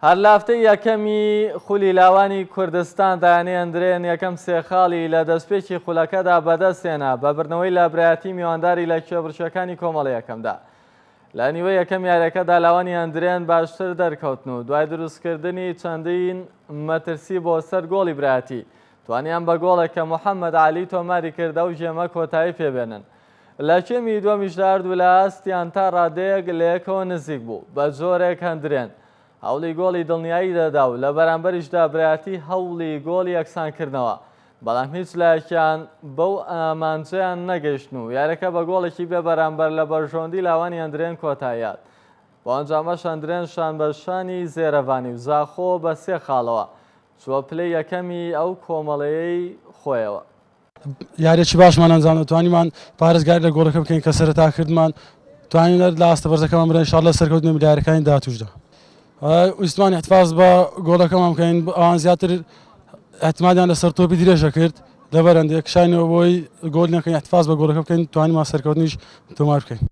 هەر لە هەفتەی یەکەمی خولی لاوانی کوردستان دایانەی ئەندرێن یەکەم سێ خاڵی لە دەستپێکی خولەکەدا بەدەستهێنا بە بردنەوەی لە برایەتی میوانداری لە کێبڕکێکانی کۆمەڵی یەکەمدا. لە نیوەی یەکەم یاریەکەدا لاوانی ئەندرێن باشتر دەرکەوتن و دوای دروستکردنی چەندین مەترسی بۆ سەر گۆڵی برایەتی توانیان بە گۆڵێک کە محەممەد عەلی تۆماری کرد ئەو گێمە کۆتایی پێبێنن. لە کێمی دووەمیشدا هەردوولا ئاستیان تا ڕادەیەک لەیەکەوە نزیک بوو، بە جۆرێک هەندرێن هەوڵی گۆڵی دڵنیایی دەدا و لە بەرامبەریشدا برایەتی هەوڵی گۆڵی یەکسانکردنەوە، بەڵام هیچ لایەکیان بەو ئامانجەیان نەگەیشتن و یاریەکە بە گۆڵێکی بێ بەرامبەر لە بەرژەوەندی لاوانی هەندرێن کۆتاییهات. بەو ئەنجامەش هەندرێن شان بە شانی زێرەڤانی و زاخۆ بە سێ خاڵەوە چووە پلەی یەکەمی ئەو کۆمەڵەیەی خۆیەوە. یاریەکی باشمان ئەنجامدا توانیمان پارێزگاری لە گۆڵەکە بکەین کە سەرەتا کردمان توانین لە ئاستە بەرزەکەمان برێن ئینشاءاللە سەرکەوتن لە یاریەکانی داهاتووشدا ویستمان احتفاظ بە گۆڵەکەمان بکەین ئەوان زیاتر احتمادیان لەسەر تۆپی درێژە کرد لەبەر هەندێک کشانەوە بۆی گۆل نەکەین احتفاظ بە گۆڵەکە بکەین توانیمان سەرکەوتنیش تۆمار بکەین.